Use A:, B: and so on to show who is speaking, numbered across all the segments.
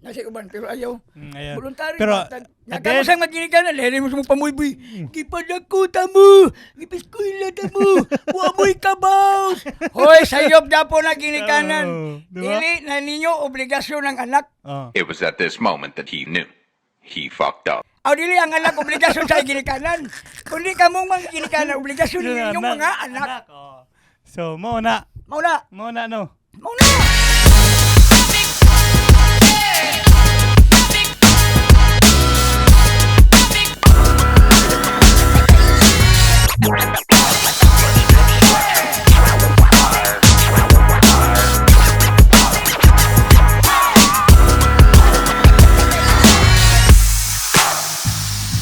A: Nasa uban pero ayaw.
B: Ayaw.
A: Voluntary.
B: Pero,
A: Pero,
B: at
A: Nagkamo
B: then-
A: sa maginikanan, lere mo sa mong pamuyboy. Gipadako ta mo! Gipiskwila ta mo! Wamoy kabaws! Hoy, sayop na po na ginikanan.
B: Oo, di ba?
A: Dili na ninyo obligasyon ng anak.
B: Oh.
C: It was at this moment that he knew. He fucked up.
A: Aw, dili ang anak obligasyon sa ginikanan. Kundi kamong mga ginikanan, obligasyon
B: Yun,
A: ninyong mga anak.
B: Oh. So, mao na.
A: Mao na.
B: Mao na, no?
A: Mao na.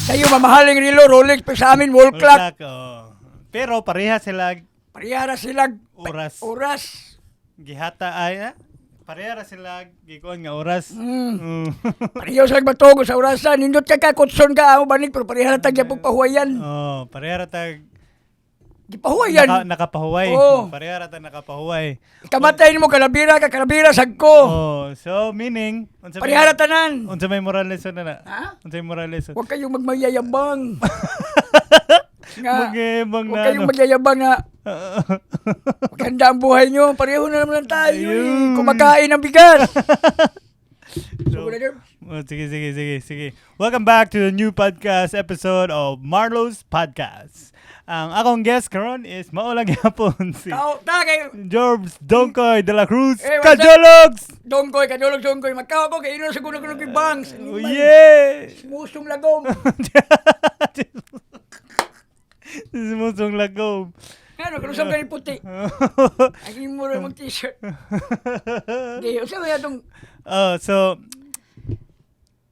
A: Sa'yo, mamahaling relo, Rolex, pero sa amin, wall clock.
B: Clock, oh. Pero pareha sila
A: Parehara sila
B: oras.
A: oras.
B: Gihata ay ah, pareha ra sila gikuan nga oras.
A: Pareho sila batogo sa orasan. Nindot ka ka, kutson ka, amo banig, pero pareha na tagya pong pahuwayan.
B: Oh, pareha ra tag
A: Gipahuwayan.
B: Nakapahuway.
A: Oo.
B: Pareha ra tag nakapahuway.
A: Kamatay mo, kalabira ka, kalabira, sagko.
B: Oh, so meaning unsa may-
A: Pareha ra tanan.
B: Unsa may moral lesson na na?
A: Ha?
B: Unsa may moral lesson?
A: Huwag kayong magmayayabang. Nga,
B: Magyayabang
A: huwag
B: na
A: kayong
B: ano.
A: magyayabang nga. Maganda ang buhay nyo. Pareho na naman lang tayo, eh.
B: Ayun.
A: Kumakain ng bigas. So, brother,
B: Oh, sige, sige, sige, sige. Welcome back to the new podcast episode of Marlo's Podcast. Ang akong guest karon is mao lang gyapon si
A: Tao, ta kay
B: Jorbs Dongkoy de la Cruz
A: Eh, what's up?
B: Kajologs!
A: Dongkoy, kadulog Dongkoy. Magkawa ko kay ino sa kuno kuno kay Bangs.
B: Oh, yeah!
A: Musong lagom.
B: Simusong lagom.
A: Ano, kanusang ka ni puti. Ang imo ra mong t-shirt. Di, usa ba atong
B: Oh, so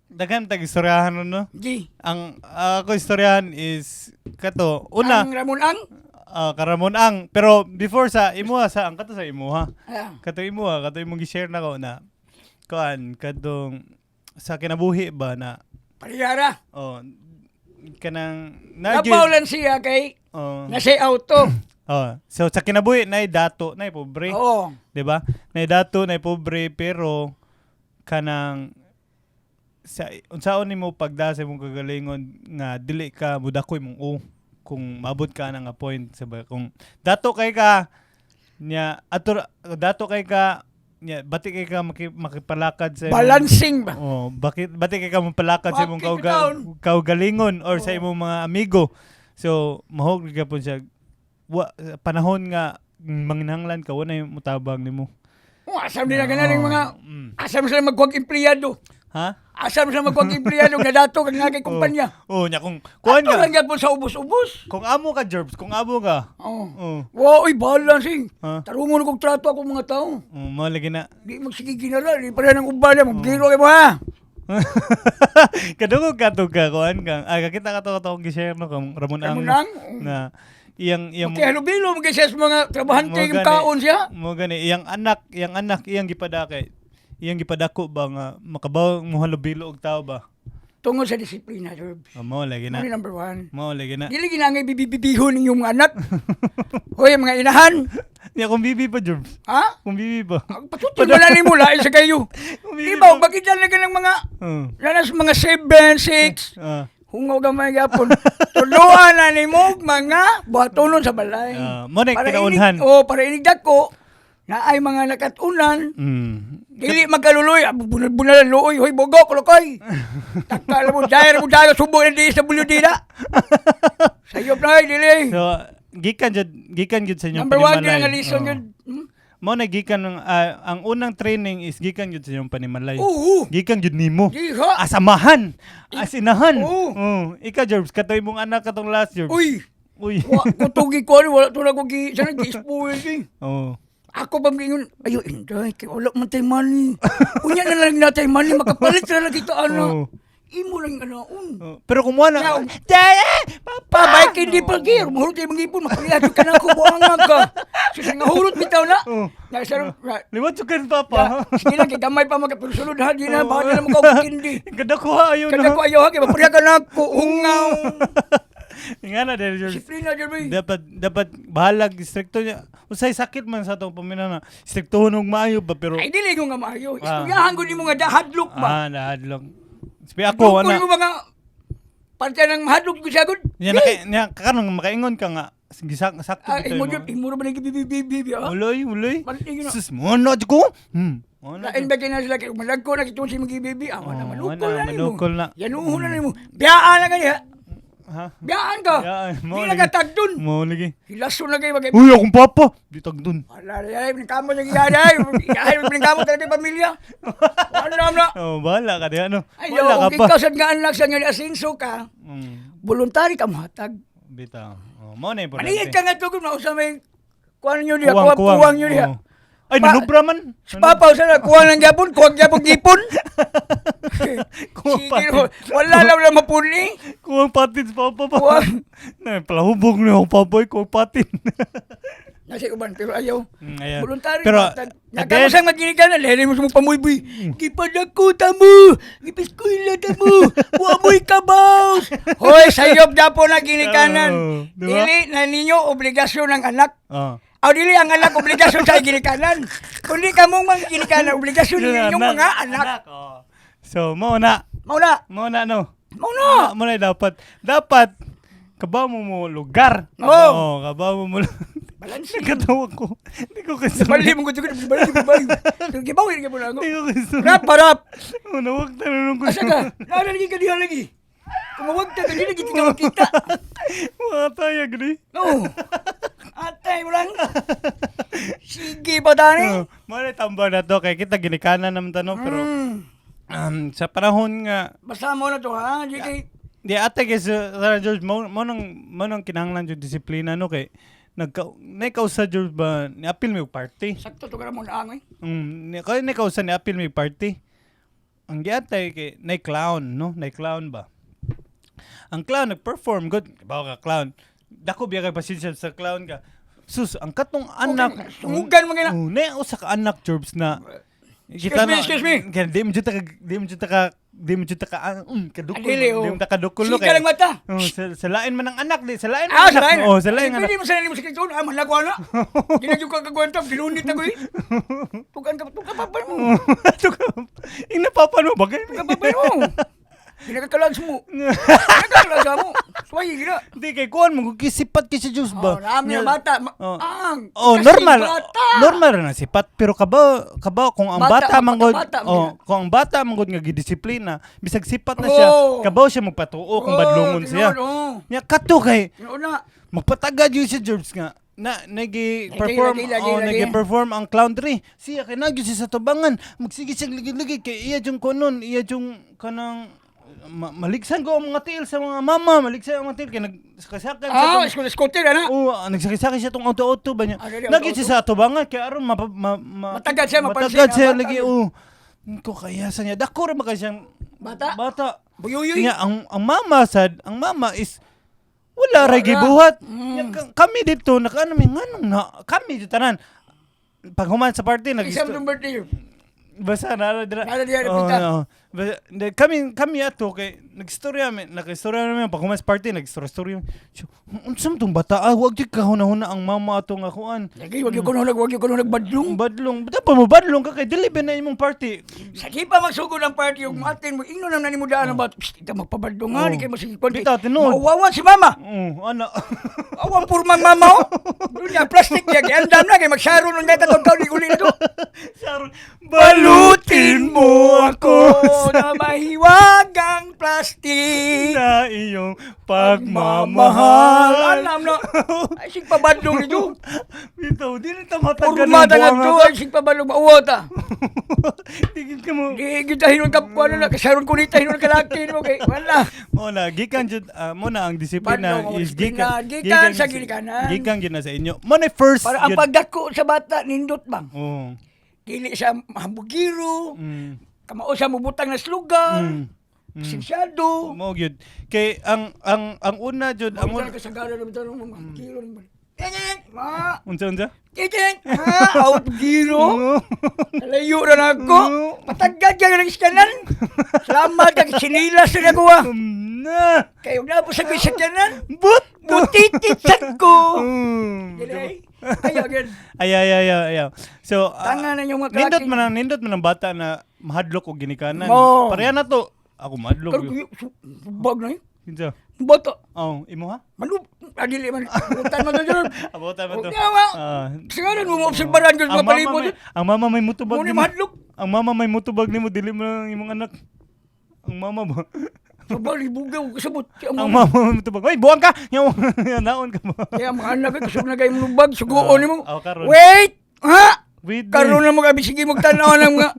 B: daghan tag istoryahan nun, no?
A: di
B: Ang ako istoryahan is kato una
A: ang Ramon Ang?
B: Karamon ang pero before sa imuha sa ang kato sa imuha.
A: Ah,
B: Kato imuha, kato imong gi-share nako na kuan kadtong sa kinabuhi ba na
A: parehara.
B: oh kanang na
A: Nabaw lang siya kay
B: oh,
A: nasa auto.
B: oh. So sa kinabuhi nay dato, nay pobre.
A: Oo.
B: 'Di ba? Nay dato, nay pobre pero kanang sa unsaon nimo pagda sa imong kagalingon nga dili ka mudakoy mong o kung maabot ka na nga point sa ba kung dato kay ka nya ato dato kay ka nya bati kay ka makipalakad sa imong-
A: Balancing ba?
B: Oh, bakit bati kay ka mapalakad sa imong
A: Bakit taon?
B: kaugalingon or sa imong mga amigo. So, mahog gyud po siya wa, panahon nga manginahanglan ka wala yung mutabang nimo.
A: Oh, asam nila ganan mga asam sila magkuwag empleyado.
B: Ha?
A: Asam sila magkuwag empleyado nga dato kag nagay kumpanya.
B: Oh, nya kung kuan
A: Ato
B: ka.
A: lang gyapon sa ubos-ubos.
B: Kung amo ka Jerbs, kung amo ka.
A: Oh.
B: Oh.
A: Wow, oy balancing.
B: Ha?
A: Tarungon kog trato ako mga tao.
B: Oh, mao lagi na.
A: Di magsige general, di pareha ng uban na magbiro kay mo ha.
B: Kadungog ka to ka kuan kang. Ah, kakita ka to ka to akong gi-share no kang Ramon Ang.
A: Ramon Ang?
B: Na iyang iyang
A: Kaya halubilo mo siya sa mga trabahante
B: Mo
A: yung
B: gani-
A: kaon siya.
B: Mo gani iyang anak iyang gipadakay. Iyang gipadako ba nga makabaw mo halubilo og tao ba?
A: Tungod sa disiplina, Jerbs.
B: Oh, mao lagi na.
A: Mao ni number one.
B: Mao lagi na.
A: Dili ginangay bibibibihon ninyong mga anak. Hoy, mga inahan.
B: Nya kung bibi pa Jerbs.
A: Ha?
B: Kung bibi pa.
A: Patutoy mo na nimo lain sa kayo.
B: Kung
A: Di
B: bibi
A: ba,
B: pa.
A: bakit talaga ng mga,
B: Oh.
A: nanas mga 7, 6, hungaw gamay gyapon. Tuluan na nimo og mga buhatonon sa balay.
B: Ah, mo na yung
A: Para
B: kinaunhan.
A: oh, para inig dako, na ay mga nakatunan, dili magkaluloy, bunal-bunal ang luoy, hoy bogok, lukoy. Takka mo, dahil mo dahil subo ng DSWD na. Sayop na, dili.
B: So gikan jud sa inyong
A: Number one,
B: panimalay.
A: yun ang lison
B: Oo.
A: yun. Hmm?
B: Mao na gikan ng ang unang training is gikan jud sa inyong panimalay.
A: Oo.
B: Gikan jud nimo.
A: Diha.
B: Asamahan. Asinahan.
A: Oo.
B: Oh. Ika Jerbs, katoy mong anak katong last Jerbs.
A: Uy,
B: Uy.
A: wa ko tugi ko ano, wala to na ko gi, sana gi-spoil eh.
B: Oh.
A: Ako ba ingon, ayo inday, kay wala man tay money. Unya na lang natay money, makapalit na lang kita
B: Oo.
A: ana. Imo lang anaon.
B: Oh. Pero kung wala,
A: Now,
B: Dad,
A: Pa, bike hindi pa gear. Mahurot kayo mag-ipon. Mapalihat ka na ako, buanga ka. So, sa nga hurot bitaw na.
B: Oo.
A: Na, sir, na,
B: Liwat jud kan papa.
A: na, sige lang, kay gamay pa mga pero sulod ha, di na, baka na naman ka kindi.
B: Kada ko ayaw
A: Kada
B: na.
A: ko ayaw ha, kay mapariha ka na ako, hungaw.
B: Nga na dahil George.
A: Disiplina jud boy.
B: Dapat dapat bahalag strikto niya. Usay sakit man sa atong paminaw na striktohon og maayo ba pero
A: Ay dili ko nga maayo.
B: Ah.
A: Istoryahan ko nimo nga dahadlok ba.
B: ah, nahadlok. Sabi ako
A: Dukol
B: ana.
A: mo ba nga parte ng mahadlok ko siya gud.
B: Nya naka nya karon makaingon ka nga gisak sakto
A: Ah,
B: bitaw
A: imo
B: imo.
A: jud imo ra ba nang bibi ah.
B: Uloy, uloy.
A: Balik yun na.
B: Sus mo na ko. Mo na.
A: Lain ba kay na sila kay malagko na kitong si magibibi ah, wala
B: Oh,
A: manukol
B: wala,
A: na nimo.
B: manukol na.
A: Yanuhon na nimo. Biyaan na kaniya.
B: Ha?
A: Biyaan ka.
B: Biyaan, mo
A: Di na
B: lagi.
A: ka tagdun.
B: Mo lagi.
A: Hilaso na kayo bagay.
B: Uy, akong papa. Di tagdun.
A: Wala na yan, pinagkamo niya giyaya. Ay, pinagkamo talaga yung pamilya. Wala na.
B: Oh, bahala ka di ano.
A: Ay,
B: Wala ka
A: kung
B: pa.
A: ikaw sad nga anak sa nga asinso ka, voluntary ka mohatag.
B: Bitaw. Oh, mo na importante.
A: Maningit ka nga tugod, mausa may kuan nyo diha, kuwang kuwang nyo diha.
B: Oo. Ay, nanubra man.
A: Si Papa, usa na, kuwang lang gyapon, kuwang gyapon gipon.
B: Kuwang
A: Sige,
B: patin.
A: wala lang wala mapuli.
B: Kuwang patin sa papa pa.
A: Kuwang.
B: Na, palahubog na akong papa. Kuwang patin.
A: Nasa uban, pero ayaw.
B: Ayan.
A: Voluntary.
B: Pero,
A: Pero,
B: again,
A: Nagkamo sa maginikan, lele mo sa mong pamuyboy. Gipadako ta mo! Gipiskwila ta mo! Wamoy kabaws! Hoy, sayop na po na ginikanan.
B: Oo, di ba?
A: Dili na ninyo obligasyon ng anak.
B: Oh.
A: Aw, dili ang anak obligasyon sa ginikanan. Kundi kamong mga ginikanan, obligasyon
B: Yun,
A: ninyong mga anak.
B: oh. So, mo na.
A: Mauna.
B: Mo na, no.
A: Mauna.
B: Mo na dapat. Dapat, kabaw mo mo lugar.
A: Oo.
B: Oo, kabaw mo mo.
A: Balanse.
B: Nagkatawa ko. Hindi ko kasi.
A: Bali mo ko bali bali. Pero gibaw rin mo lang.
B: Hindi ko kasi.
A: Rap, rap.
B: Oh, nawag tanong ko.
A: Asa ka? Nara lagi ka diha lagi. Kumawag ta, dili lagi ka makita.
B: Mga tayag ni.
A: No. Atay mo lang. Sige pa tani.
B: Oh, mo na tambang na to kay kita ginikanan naman tanong pero sa panahon nga
A: Basta mo na to ha. Di kay
B: di ate kay sa Sir George mo nang kinahanglan jud disiplina no kay nagka nakausa George ba ni apil mi og party.
A: Sakto to ka mo na ang eh.
B: Ni kay nakausa ni apil mi og party. Ang giatay kay nay clown no, nay clown ba. Ang clown nag-perform good, bawo ka clown. Dako biya kay pasensya sa clown ka. Sus, ang katong anak
A: Sungugan mo gina.
B: Oh, na usa ka anak George na
A: Excuse me, excuse me.
B: Kaya di mo jud ta ka di mo jud ta ka di mo jud ta ka kadukol.
A: Dili, oh.
B: Di mo ta kadukol
A: Sige lang mata.
B: Oh, sa lain man ang anak di sa lain man
A: Ah,
B: ang
A: sa
B: anak.
A: lain.
B: Oh, sa lain anak.
A: Pwede mo sa lain mo sa kito. Ah, malako na. Di na jud ka kagwanta, bilunit ako eh. Tukan ka, tukan pa mo.
B: Ina papa no bagay.
A: Tukan pa mo. Pinakakalags mo. Pinakakalags mo. Suway gina.
B: Di kay kuan mo kisipat kay si Diyos
A: Oh,
B: ba.
A: rami ang bata.
B: Oh.
A: Ang.
B: Oh,
A: kasi
B: normal.
A: Bata.
B: Normal ra na sipat pero kabaw kung ang
A: Bata,
B: bata, manggod
A: bata,
B: oh, kung ang bata manggod nga gidisiplina, bisag sipat na siya,
A: Oh.
B: kabaw siya magpatuo kung
A: Oh,
B: badlongon siya.
A: tinuod, oh.
B: Nya kato kay
A: Tinuod na.
B: magpatagad yun si George nga na nagi perform
A: Lagi, lagi,
B: oh,
A: lagi.
B: nagi perform ang clown diri siya kay nagyud siya sa tubangan magsige siya ligi-ligi kay iya jung kunon iya jung kanang maligsan ko ang mga tiil sa mga mama maligsan ang mga tiil kay nagsakasakan siya
A: Ah,
B: tong-
A: school scooter ana.
B: Oo, nagsakisaki siya tong auto-auto ba niya.
A: Ah, dali,
B: Nagyud siya
A: auto-auto.
B: sa atubangan kay aron
A: Matagad siya, mapansin,
B: Matagad siya
A: ah,
B: lagi
A: bata.
B: oh. Ko kaya sa niya. Dako ra ba kay siyang
A: Bata?
B: Bata.
A: Buyuyoy.
B: Niya ang mama sad, ang mama is wala ra
A: Wala.
B: gibuhat. Nya, kami dito nakaano mi nganong na kami dito tanan. Pag human sa party nag
A: Isang itong birthday.
B: Basta nara dira.
A: Nara dira,
B: Oh,
A: pita.
B: no. Basta, hindi, kami kami ato kay nagstorya mi, nakaistorya namin pag human sa party nagstorya-storya. So, unsa man tong bata ah, wag jud kahuna-huna ang mama ato nga kuan.
A: Lagi, wag yung kununag, wag yung kununag badlong.
B: Badlong, dapat mo badlong ka kay dili ba na imong party.
A: Sa di pa magsugod ang party, yung matin mo, ingno naman ni mo daan ang bat. Psst, ita magpabadlong nga,
B: Oh.
A: di kayo masigikon.
B: Bitaw, tinuod.
A: Mauwawan si mama.
B: Oh, ana.
A: Awang purmang mama, oh. Doon niya, plastic niya, giandam na, kay magsaro nung data, tong taon, uli na to.
B: Sharon, balutin mo ako
A: na mahiwagang plastic.
B: sa iyong pagmamahal.
A: Alam na. Ay, sig pabadlong nito.
B: Bitaw, di na tamatagan
A: Purma ta nga to, ay sig pabadlong, mauwa ta.
B: Tigil ka mo.
A: Di kita hinun ka kuno na kasaron ko nita hinun kalaki mo kay wala.
B: Mo na gikan jud mo na ang disiplina
A: Badlong,
B: is
A: disiplina.
B: gikan
A: Gikan sa ginikanan.
B: Gikan gyud na sa inyo. Mo na first
A: Para ang
B: gyud.
A: pagdako sa bata nindot bang.
B: Oh.
A: Dili siya hambugiro, kamao siya mubutang na slugar. Sinsyado.
B: Mo gyud. Kay ang una jud ang
A: Ang
B: una
A: kasagara naman tanong mo hambugiro naman. Tingin, ma.
B: Unsa unsa?
A: Tingin, ha, out giro. Layo na ako. Patagad ka ng iskanan. Salamat kag sinilas na nakuha.
B: Na!
A: Kayo na po sa ko'y sakyanan.
B: But!
A: Mutitit sad ko.
B: Mm.
A: Dili ay. Ayaw, gyud.
B: Ay, ay, ay, ay, ay. So,
A: Tanga na yung mga
B: nindot
A: kalaki.
B: man ang nindot man ang bata na mahadlok og ginikanan.
A: Oo.
B: Pareha na to. Ako mahadlok.
A: Karon, bag na yun.
B: Kinsa?
A: Bata.
B: Oh, imo ha?
A: Manu, adili man. Butan man to, Jord.
B: Abotan man to.
A: Kaya nga.
B: Ah.
A: Siguro mo obserbaran gyud
B: ang
A: mga
B: mama
A: palibot.
B: may, ang mama may mutubag
A: Muna
B: nimo.
A: mahadlok.
B: Ang mama may mutubag nimo, dili mo lang imong anak. Ang mama ba?
A: Sabali bugaw kasabot. Ang
B: Ang mama may mutubag. Oy, buwang ka. Yaw, naon ka ba?
A: Kaya mga anak ko kusog na kayo lubag, suguon nimo.
B: Ah, oh, karon.
A: Wait! Ha?
B: Wait.
A: Karon na mo gabi sige magtan-aw ng mga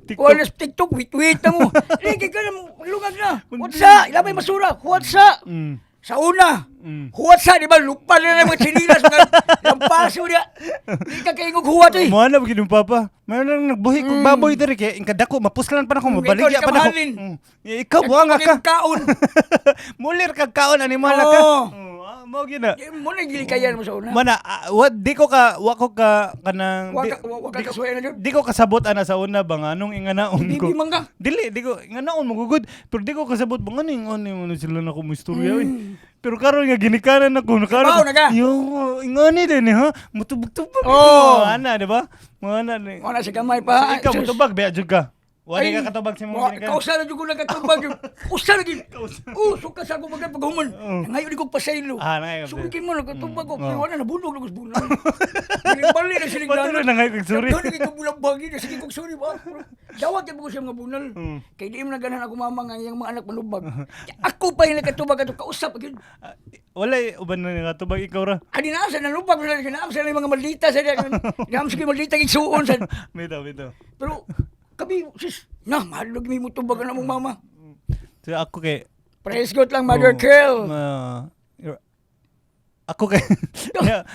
B: TikTok.
A: Wala sa TikTok, wait wait na mo. Ligi ka na mo, lungag na. What's sa? Ilabay masura. What's sa? Sa una. Huwat sa, di ba? Lupa na ng mga sinilas, mga lampaso niya. Di ka kayo huwat eh.
B: Mo na gid papa. Mayroon lang nagbuhi kog baboy diri kay ingkadako mapuslan pa nako
A: Ikaw,
B: mabaligya
A: di ka
B: pa nako.
A: mahalin.
B: Ikaw buang ka.
A: Kaon.
B: Mulir kag kaon animal ka.
A: Oo.
B: Oh, mo gyud na.
A: Di mo na gilikayan mo sa una.
B: Mana wa di ko ka wa ko ka kanang
A: Wa
B: di,
A: wa ka kasuya na dyan.
B: di ko kasabot ana sa una ba nga anong inganaon ko.
A: Bibi man ka.
B: Dili di ko inganaon mo gugod pero di ko kasabot ba nga ingon mo na sila na ko mo istorya oy. Pero karon nga ginikanan ako na karon.
A: Kabaw na ka.
B: Yo, ingani din ha. Mutubag-tubag.
A: Oo.
B: Ana, di ba? Mga ana ni.
A: Wala sa gamay pa.
B: So, ikaw
A: Sus.
B: mutubag ba jud ka? Wala
A: Ay,
B: ka katubag sa imong ginikanan.
A: Kausa na jud ko nakatubag. Usa na gid. Oh, suka sa ako magay paghuman. Ngayon di ko pasaylo.
B: Ah, nangayo ka
A: Suki mo nakatubag ko.
B: Oh.
A: Pero wala nabulog na ko sa bunal. Bali na siling
B: Patuloy na ngayon kag suri.
A: Doon ko bulang bagi na sige kog suri ba. Dawat kay ko sa mga bunal. Kay di mo na ganahan ako mama nga iyang mga anak manubag. Ako pa yung nakatubag ato kausap gyud.
B: Ah, wala eh, uban na nakatubag ikaw ra.
A: Ani na sa nanubag sila naam sa mga maldita sa naam sa maldita gigsuon sa
B: Bitaw, bitaw.
A: pero kami sis na mahal mi mo tubag na mong mama.
B: So ako kay
A: Praise God lang, Mother
B: Oh,
A: Kill.
B: Ako kay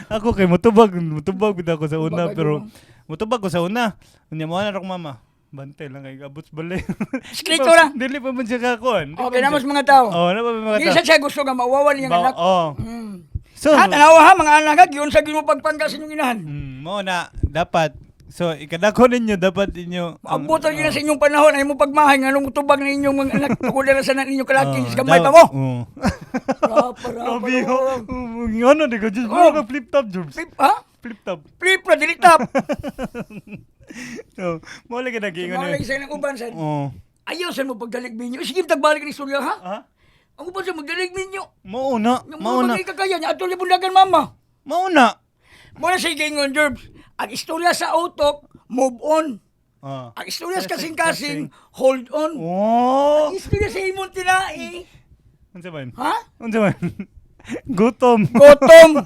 B: ako kay mutubag mutubag bitaw ako sa una
A: Tubag
B: pero
A: kayo.
B: mutubag ko sa una. Unya mo na mama. Bantay lang kay abot sa balay.
A: Straight ra.
B: Dili pa man siya kakuan.
A: Okay na mas mga tao.
B: Oh, na pa man mga
A: Di
B: tao.
A: sa siya gusto nga mawawan niyang anak.
B: Oh.
A: So,
B: So,
A: ha, tanawa ha, mga anak ha, giyon sa ginoo pagpangga sa inyong inahan.
B: Mo na dapat so ikadako ninyo dapat inyo ang-
A: Abot ra gyud na sa inyong panahon ay mo pagmahay nga nung tubag na inyong mga anak tungod na sa inyong kalaki
B: Oh,
A: sa gamay pa mo.
B: Oh.
A: Rapa, rapa,
B: Grabe
A: rapa.
B: ho. Ano di ko just
A: Oh.
B: ka flip top jobs.
A: Flip, ha?
B: Flip top.
A: Flip ra dili top.
B: So, mo lagi nagingon
A: Mga lagi sa ilang uban sa.
B: Oh.
A: Ayaw sa mo pagdalig minyo. Sige tagbalik ni istorya ha.
B: Ha?
A: Ang uban sa magdalig minyo.
B: Mao na,
A: Yung
B: mao na.
A: mga kaya niya atol bundagan mama.
B: Mao na.
A: Muna sa ingon Gerbs, ang istorya sa utok, move on.
B: Ah.
A: Ang istorya sa kasing-kasing, hold on.
B: Oh.
A: Ang istorya sa imong tinai,
B: Unsa man?
A: ha?
B: Unsa man? Gutom.
A: Gutom.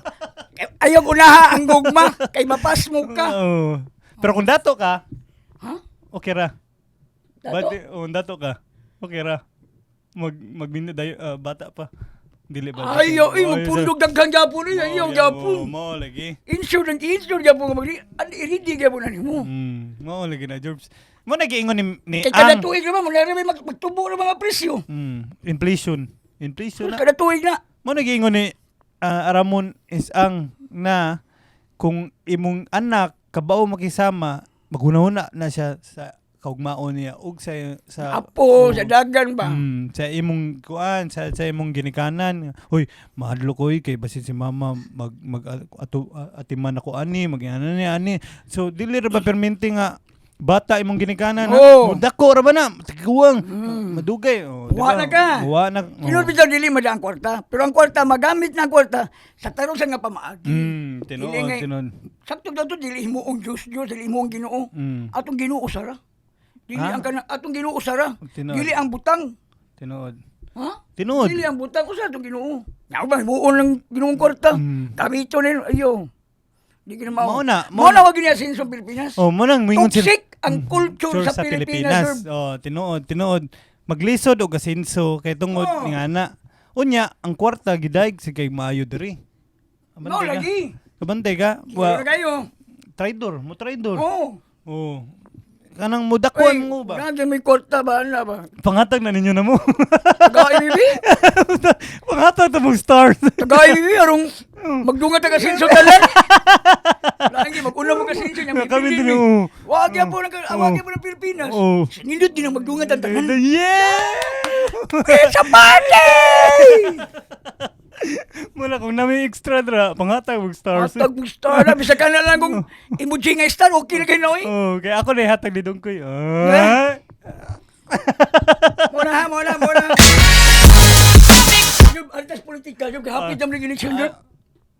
A: Ayaw unaha ang gugma, kay mapasmo ka.
B: Oo. Pero kung dato ka,
A: Ha?
B: okay ra.
A: Dato?
B: Bati, oh, dato ka. Okay ra. Mag magminyo dayo ah, bata pa. Dili ba?
A: Ayaw, ay, magpundog daghan gyapon eh. Ayaw gyapon.
B: Mao lagi.
A: Insure ng insure gyapon nga magli. An iridi gyapon na nimo.
B: Mao lagi na Jorbs. Mo nagiingon ni
A: Kay kada
B: ang
A: tuig naman, muna rin may magtubo ng mga presyo.
B: Inflation. Inflation na.
A: Kada tuig na.
B: Mo nagiingon ni Aramon is ang na kung imong anak kabao makisama maghunahuna na siya sa kaugmaon niya ug sa
A: Apo, sa dagan ba?
B: Sa imong kuan sa imong ginikanan. Hoy, mahadlok ko oy kay basin si mama mag mag ato atiman ako ani, mag ano ni ani. So dili ra ba perminti nga bata imong ginikanan? Ha?
A: Oo.
B: Dako ra ba na? Tiguang madugay. Oh, di
A: Wa
B: ba?
A: na ka.
B: Wa na. Oh.
A: Tinuod bitaw dili mada ang kwarta, pero ang kwarta magamit na ang kwarta sa tarusan nga pamaagi.
B: Tinuod,
A: Dili nga-
B: tinuod.
A: Sakto daw to dili himuong Dios Dios dili himuong Ginoo. Atong Ginoo sara. Dili
B: Ha?
A: ang kana atong Ginoo sara.
B: Tinuod.
A: Dili ang butang.
B: Tinuod.
A: Ha?
B: Tinuod.
A: Dili ang butang usa atong Ginoo. Nga ba himuon ng Ginoong kwarta. Gamito ni ayo. Di gina mao.
B: Mao na, mao
A: Mao
B: na.
A: na wa gini asenso sa Pilipinas.
B: Oh, mo nang moingon sila.
A: Toxic ang culture sa Pilipinas, sir.
B: Oh, tinuod, tinuod. Maglisod og asenso kay tungod
A: Oh.
B: ni ana. Unya, ang kwarta gidayeg si kay maayo diri.
A: No
B: Kabantay ka.
A: lagi.
B: Kabantay ka.
A: Wa
B: Wa
A: kayo.
B: traidor, mo traidor.
A: Oh.
B: Oh. Kanang mudakuan mo ba?
A: Nagin may kwarta ba ana ba?
B: Pangatag na ninyo na mo.
A: Tagay bibi.
B: Pangatag ta mong stars.
A: Tagay bibi arong magdunga ta kasinso tanan. Lagi maguna mo kasinso niya may
B: Kami
A: pili,
B: din,
A: eh.
B: oo.
A: Wag ya po ng wag ya po ng Pilipinas.
B: Oo.
A: Nindot din ang magdunga tan tanan.
B: Yeah!
A: It's a party!
B: Muna kung nami extra dra, panghatag og stars.
A: Hatag mo star na. Bisag ka na lang kung emoji nga star, okay na kayo na, oy.
B: Oh, kaya ako na hatag ni Dongkoy. Ah.
A: Muna ha, muna, muna. Yung antas politika, yung kahapit ang election yun.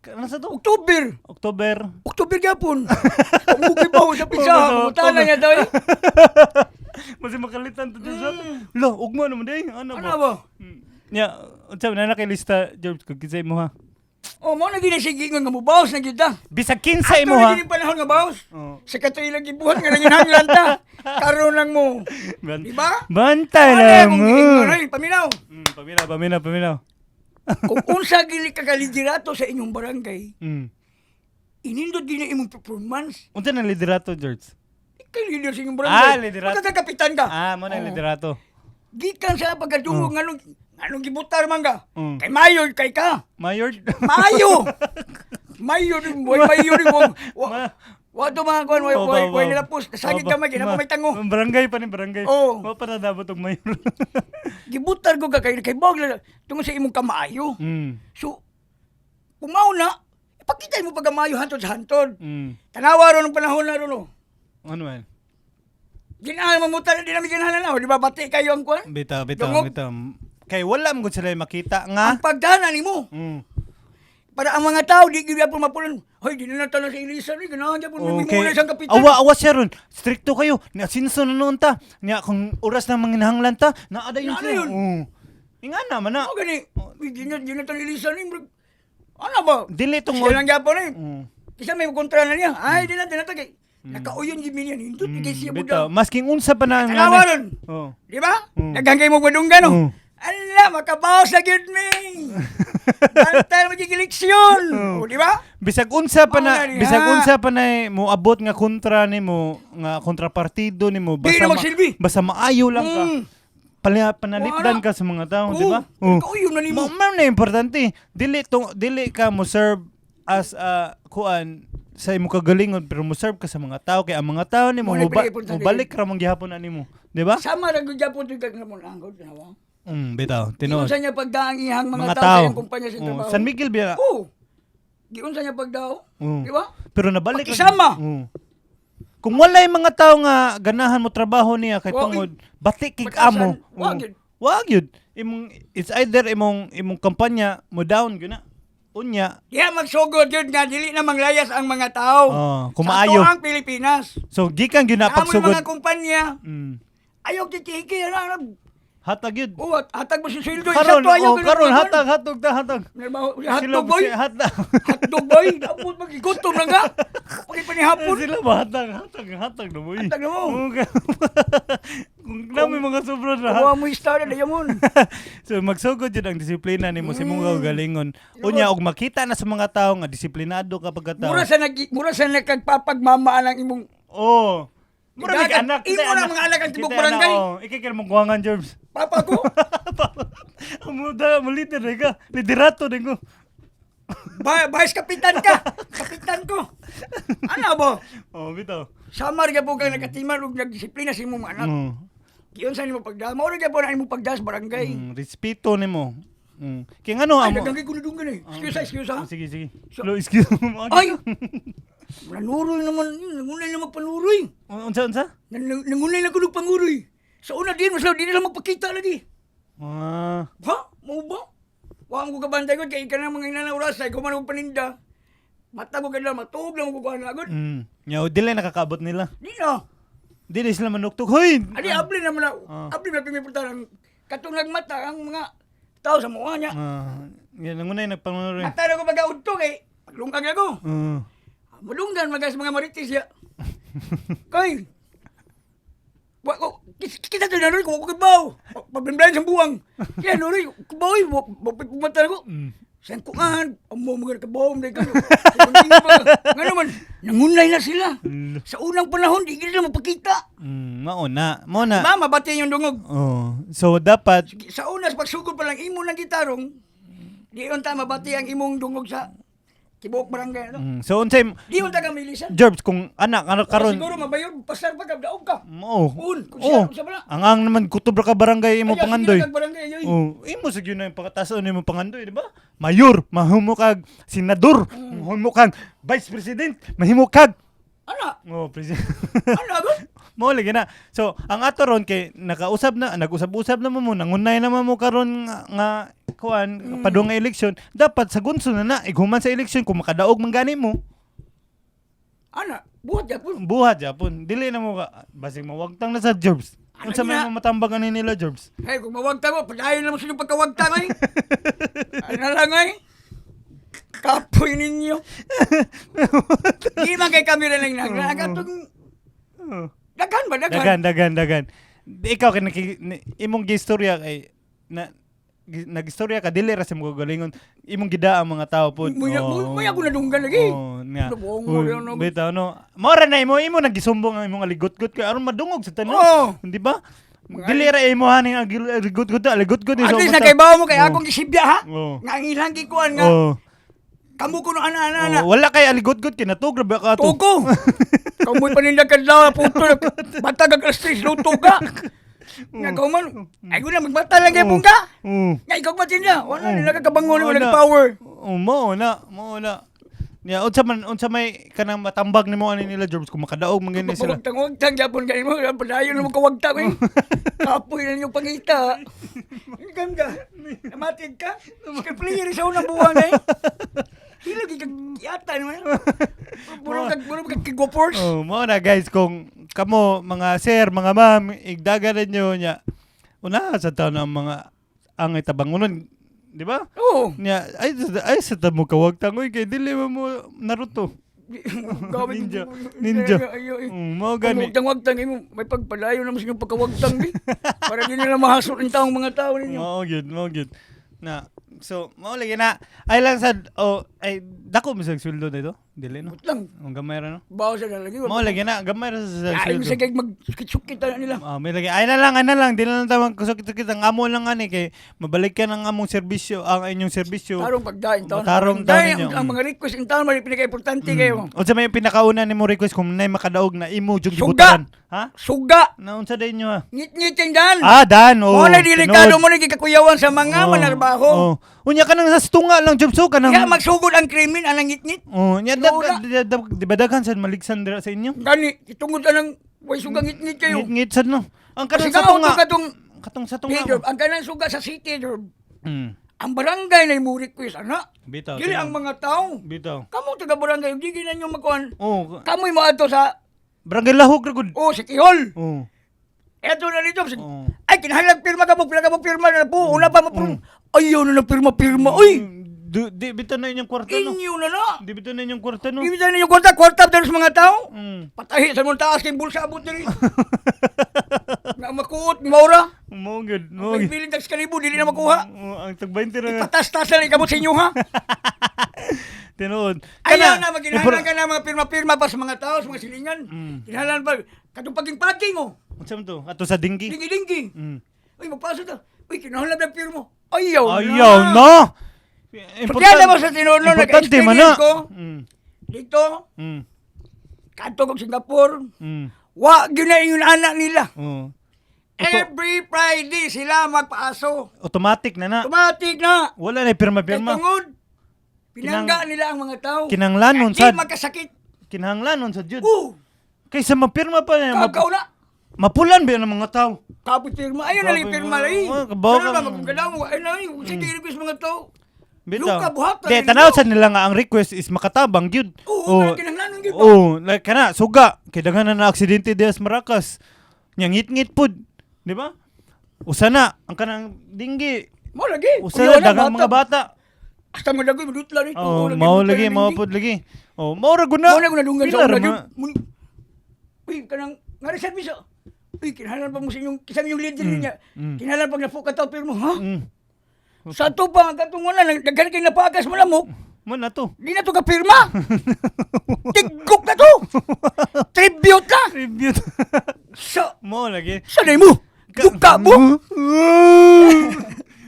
B: Ano sa to?
A: October.
B: October.
A: October gapon. Umugi pa sa pizza.
B: Oh,
A: Pumunta na niya daw eh.
B: Mas makalitan to George. Lo, ugma naman day. Ano
A: Ano
B: ba?
A: ba?
B: Nya, unsa man na kay lista George kung kinsay mo ha.
A: Oh, mo na gini sige nga mubawas na kita.
B: Bisag kinsay
A: Ato
B: mo
A: na
B: ha.
A: gini panahon nga bawas.
B: Oh.
A: Sa katoy lang gibuhat nga nanginhanglan ta. Karon lang mo.
B: Ban-
A: Diba?
B: Bantay
A: Ano
B: lang
A: kung
B: mo.
A: giingon ay paminaw.
B: Paminaw, paminaw, paminaw.
A: Kung unsa gini ka kaliderato sa inyong barangay, inindot gini imong performance.
B: Unsa nang liderato, George?
A: Ikay leader sa inyong barangay.
B: Ah, liderato.
A: Magkakapitan ka.
B: Ah, mo na
A: Oo.
B: liderato.
A: Gikan sa pagkadungog nganong nganong gibutar man ka. Kay Mayo kay ka.
B: Mayor.
A: Mayo. Mayo din boy, mayo din wa. Wa to mga kuan, way way way nilapos. Nasagit gamay kay na may tango.
B: Barangay pa ni barangay.
A: Oo.
B: Wa pa na dapat og mayor.
A: Gibutar ko ka kay kay bog tungod sa imong kamaayo. So kung mao na, ipakita mo pagkamayo hantod sa hantod. Tanawa ron ang panahon na ron. Oh.
B: Ano man?
A: Ginahan mo mutan di namin ginahan na, di ba bati kayo ang kuan?
B: Bitaw, bitaw,
A: Dungog.
B: bitaw. Kay wala mo gud sila makita nga.
A: Ang pagdana nimo para ang mga tao di gyud po mapulon. Hoy, di na tanan sa Elisa ni ganahan gyud po okay. Muna isang kapitan.
B: Awa, awa siya ron. Stricto kayo. Ni asinso na noon ta. Niya, kung oras na manginahanglan ta, naada yun
A: Naada
B: sila.
A: yun.
B: Oo. Inga na, man na.
A: Mao gani, di na tanan Elisa ni murag- ano ba?
B: Dili tungod.
A: Siya lang gyapon eh. Kisa may kontra na niya. Ay, di na tagay. Nakauyon gyud niya nindot kay siya
B: Bitaw.
A: buda.
B: Masking unsa pa na. ang
A: Tanawa
B: nanay.
A: ron.
B: Oo.
A: Di ba? Daghan kay mo badunggan no. Ala, makabawas na gyud mi. Bantay magiging eleksyon. O, di ba?
B: Bisag unsa pa na,
A: Mao na niya.
B: bisag unsa pa na mo abot nga kontra nimo, nga kontrapartido nimo,
A: Di na magsilbi.
B: basta maayo lang ka. Panalipdan
A: Wala.
B: ka sa mga tao,
A: Oo.
B: di ba?
A: Kauyon na nimo.
B: Mao mao na importante. Dili ka mo serve as a kuan sa imong kagalingon pero mo serve ka sa mga tao kay ang mga tao nimo
A: Mao na pinaka-importante.
B: mobalik ra mong gihapon na nimo, di ba?
A: Sama ra gyud gyapon kag namon ang tanawa.
B: Bitaw, tinuod.
A: Giunsa niya pagdaang iyang mga,
B: Mga
A: tao, sa
B: tao.
A: iyang kumpanya sa
B: Oo,
A: trabaho.
B: San Miguel biya.
A: Oo. Giunsa niya pagdao.
B: Oo.
A: Di ba?
B: Pero nabalik ra-
A: Pakisama.
B: Oo. Kung wala yung mga tao nga ganahan mo trabaho niya kay
A: Wa-
B: tungod batik kig
A: Batasan.
B: amo.
A: Wa
B: Oo.
A: gyud.
B: Wa gyud. Imong it's either imong imong kampanya mo down gyud na. Unya.
A: Diha magsugod yun nga dili na manglayas ang mga tao.
B: Oo, kung
A: Sa
B: maayo.
A: ang Pilipinas.
B: So gikan gyud na
A: Amo yung
B: pagsugod.
A: mga kumpanya. Ayaw kikiki na.
B: Hatag gyud.
A: Oh, hatag mo si sweldo.
B: Karon,
A: Sakto, ayaw
B: oh,
A: gyud
B: karon
A: ang
B: hatag hatog ta hatag.
A: Hotdog boy.
B: Hatag.
A: Hotdog boy. Dapat magigutom lang ka. Pagkipanihapon.
B: Sila ba hatag hatag hatag na mo. eh.
A: Hatag na mo.
B: Oo, kung nami mga sobra na.
A: Kuha mo yung star na dayamon.
B: So magsugod jud ang disiplina nimo sa imong kaugalingon. Unya og makita na sa mga tao nga disiplinado ka pagkatao.
A: Mura sa nagkagpapagmamaan ang imong
B: Oh. Mura
A: Dagat,
B: mig anak.
A: imo na mga anak ang tibok barangay.
B: Oh, ikay kay mong kuwangan Jerms.
A: Papa ko.
B: Amo da mo leader na ka. Liderato din ko.
A: Vice kapitan ka. Kapitan ko. Ano ba?
B: Oh, bitaw.
A: Samar ka po kang nakatiman ug nagdisiplina sa imong anak. Giyon sa nimo pagdala. Mao ra gyud na imong pagdala sa barangay.
B: Respeto nimo. Kay ngano
A: Ay,
B: amo?
A: daghang kay kunudungan eh. Excuse, excuse ha.
B: Oh, sige, sige.
A: So-
B: Lo, excuse mo.
A: Ay! Nanuroy naman, yun. Nangunay na magpanuroy.
B: Unsa unsa?
A: Nangunay na kunog panguroy. Sa una din, mas di nila magpakita lagi.
B: Ah.
A: Ha? Mo ba? Wa mo ko kabantay ko kay ka na mga inana oras ay kuman og paninda. Mata ko kadla matuog lang ko kuan agad.
B: Nya dili nakakaabot nila.
A: Di na.
B: Dili sila manuktok. Hoy.
A: Adi abli naman na, abli na pimipunta ang katong nagmata ang mga tao sa mukha niya.
B: Ah, yan nangunay nagpanguroy.
A: Mata na ko pag-audto kay paglungkag ako. Malunggan magas mga marites ya. Kay wa ko kita to naroy ko kibaw. Pabimbayan sa buwang. Kaya naroy kibaw eh, pumata ko. Sa kuan, amo mga kabaw day ka. Ngano man, nangunay na sila. Sa unang panahon di gid sila mapakita.
B: Mao na. Mao na.
A: Ma, mabati yung dungog.
B: Oh. So dapat
A: Sa una, sa pagsugod pa lang imo ng gitarong, di unta mabati ang imong dungog sa Tibuok barangay ano.
B: So unsay
A: Di mo taga milisan.
B: Jerbs kung anak ano karon
A: Siguro mabayod pasar pa ka daog ka.
B: Mo.
A: Un, kung siya- kung siya pala.
B: Ang ang naman kutob ra ka barangay imo
A: Ayaw,
B: pangandoy.
A: sige lang kag barangay, ayoy.
B: Oh, imo sa gyud na yung pagkatason nimo pangandoy, di ba? Mayor, mahimo kag senador, mahimo kag vice president, mahimo kag
A: Ana,
B: oh, president.
A: ana gud.
B: Mo lagi na. So, ang ato ron kay nakausap na nag-usab-usab na mo mo, nangunay naman mo karon nga kuan padung nga eleksyon, dapat sa gunso na na ighuman sa eleksyon kung makadaog man gani mo,
A: Ana, buhat gyapon.
B: buhat japon. Dili na mo ka basig mawagtang na sa jobs.
A: Ano
B: Unsa may
A: na?
B: matambag ani nila jobs?
A: Hey, kung mawagtang mo, padayon na mo sa inyong pagkawagtang ay. Ano lang ay? Kapoy ninyo. Di man kay kami rin lang naglaga. Atong daghan ba daghan?
B: Dagan, dagan, dagan. Di, ikaw kay imong gistorya kay na nagistorya ka dili ra sa imong kagalingon imong gida ang mga tao pod.
A: Muy ako nadunggan lagi.
B: Oh, nga.
A: Nabuong mo rin, ano.
B: Bitaw no. Mao ra na imo imo nagisumbong ang imong aligot-got kay aron madungog sa tanan.
A: Oo.
B: Di ba? Dili ra imo haning aligot-got, aligot-got
A: At least nakaibaw mo kay akong gisibya ha.
B: Oo.
A: Nga ang ilang gikuan nga.
B: Oh.
A: Kamu kuno ana ana ana.
B: Oh, wala kay aligot-got kay natug ra ba ka ato.
A: Tuko. Kamoy paninda kadlaw puto batag ag alas 3 luto ka. Nga kauman. Ay guna magbata lang gyapon ka.
B: Oo.
A: Nga ikaw matinda. Wala nila kakabangon
B: Wala.
A: wala power.
B: Oh, mao na, mao na. Ya, unsa man unsa may kanang matambag nimo ani nila Jobs kung makadaog man gani sila.
A: Wagtang wagtang gyapon kay mo padayon mo kawagtang eh. Kapoy na inyong pangita. Ingam ka. Namatig ka. Skill player sa unang buwan eh. Hila gid kag yata naman. Puro kag kigopors.
B: Oh, mao na guys kung kamo mga sir, mga ma'am, igdaga ninyo nya. Una sa taon ang mga ang itabangunon, di ba?
A: Oo.
B: Nya ay ay sa tamo kawagtang oy kay dili man mo Naruto.
A: Gawin-
B: Ninja. Ninja.
A: Ay, ay, ay.
B: Mao gani.
A: Wagtang wagtang imo may pagpadayon naman sa inyong pagkawagtang di. Para di nila mahasol ang taong mga tao ninyo.
B: Mao gyud, mao gyud. Na so mao lagi na ay lang sad oh ay dako mo sa sweldo dito. Dili no.
A: But lang
B: Ang gamay ra no.
A: bawo sa nalagi.
B: Mao lagi na gamay ra sa
A: Ay,
B: sweldo.
A: sa kay magsukit na nila.
B: Ah, may lagi. Ay na lang, di na lang tawag kusok-kusok ang amo lang ani kay mabalik ka ng among serbisyo, ang inyong serbisyo.
A: Tarong pagdain taon.
B: Tarong taon
A: Dahil
B: ninyo.
A: ang mga request in taon man pinaka-importante kayo.
B: Unsa may pinakauna nimo request kung nay makadaog na imo jud
A: Suga!
B: gibutan? Ha?
A: Suga,
B: Na unsa day inyo ha?
A: ngit-ngiting dan.
B: Ah, dan. Oh.
A: Mo na delikado
B: tinuod.
A: mo na gikakuyawan sa mga
B: Oh,
A: manarbaho.
B: Oh. Unya ka nang sa tunga lang jud so ka nang.
A: Kaya magsugod ang krimen anang ngit-ngit.
B: Oh, nya
A: Tinuod na.
B: di ba daghan sad maligsan dira sa inyo?
A: Gani, itungod anang way suga ngit-ngit kayo.
B: Ngit-ngit sad no. Ang kanang
A: Kasi
B: sa
A: ka
B: tunga.
A: katong
B: Katong sa tunga.
A: Pedro, ang kanang suga sa city, Jorb. Ang barangay na mo request ana.
B: Bitaw.
A: Dili
B: tinuod.
A: ang mga tao.
B: Bitaw.
A: Kamo taga barangay, di ginan nyo makuan.
B: Oh,
A: Kamoy moadto sa
B: barangay Lahog ra gud.
A: oh, City Hall.
B: Oh.
A: Eto na dito.
B: Oo.
A: Ay, kinahanglan pirma ka mo, pila ka mo pirma na po. Una pa mapro. Ayaw na na pirma, pirma. Uy,
B: Di bitaw na inyong kwarto no.
A: inyo na na.
B: Di bitaw na inyong kwarto no.
A: Di ba ninyo kwarta, kwarta dito sa mga tao. Patahi sa mong taas kay bulsa abot diri. Nga makuot, maura.
B: Mo gud, mo
A: May
B: gud.
A: bilin tags kalibo, dili na makuha.
B: Oh, ang tag 20 ra.
A: Patas-tas na ikamot sa inyo ha.
B: Tinuod.
A: Ayaw na, maginhalan ka na mga pirma-pirma pa sa mga tao, sa mga silingan. Kinahanglan pa. Katong paging-paging oh.
B: Unsa man to? Ato sa dinggi.
A: Dinggi-dinggi. Uy, magpasok ta. Uy, kinahanglan na pirma. Ayaw na.
B: Ayaw na.
A: Kaya mo sa tinuod no,
B: Importante man na.
A: nag-experience ko. Dito, kadto kog Singapore, wa gyud na ingon anak nila.
B: Oh.
A: Every Friday sila magpaaso.
B: Automatic na na.
A: Automatic na.
B: Wala na
A: Kay
B: pirma-pirma.
A: tungod, pinangga nila ang mga tao.
B: Kinanglanon
A: Di
B: sad.
A: magkasakit.
B: Kinahanglanon sa jud. Kaysa mapirma pa niya.
A: Kakaw na.
B: Mapulan ba yun ang mga tao?
A: Kapit pirma. Ayun na lang
B: Kapit
A: pirma
B: pirma.
A: lagi.
B: Oh, kabaw
A: Sana
B: ka.
A: ba magkagalaw mo? Ayun na lang. Sige, request mga tao.
B: Bitaw.
A: Luka, buhatan
B: Di,
A: ninyo.
B: tanaw sa nila nga ang request is makatabang gyud.
A: Oo, oh, kinahanglanon gyud ba?
B: Oo, like kana suga kay daghan na na aksidente diha sa Maracas. Nya ngit-ngit pud, di ba? Usa na ang kanang dinggi.
A: Mo lagi.
B: Usa
A: Kuya,
B: na daghang mga bata.
A: Hasta mo lagi madutla nito.
B: Oh, mao lagi, mao pud lagi. Oh, mao ra gud na.
A: Mao na gud nadunggan sa
B: Pila ra
A: una gyud. Uy, kanang nga rin service. Oh. Uy, kinahanglan pa mo sa inyong kinsa inyong leader niya. Kinahanglan pag napuka tao pirmo, ha? Sa ato pa katong wala daghan kay napagas mo lamok.
B: Mo na to.
A: Di na to ka pirma. Tigok na to. Tribute na.
B: Tribute.
A: Sa
B: Mao lagi.
A: sa mo. Duka mo.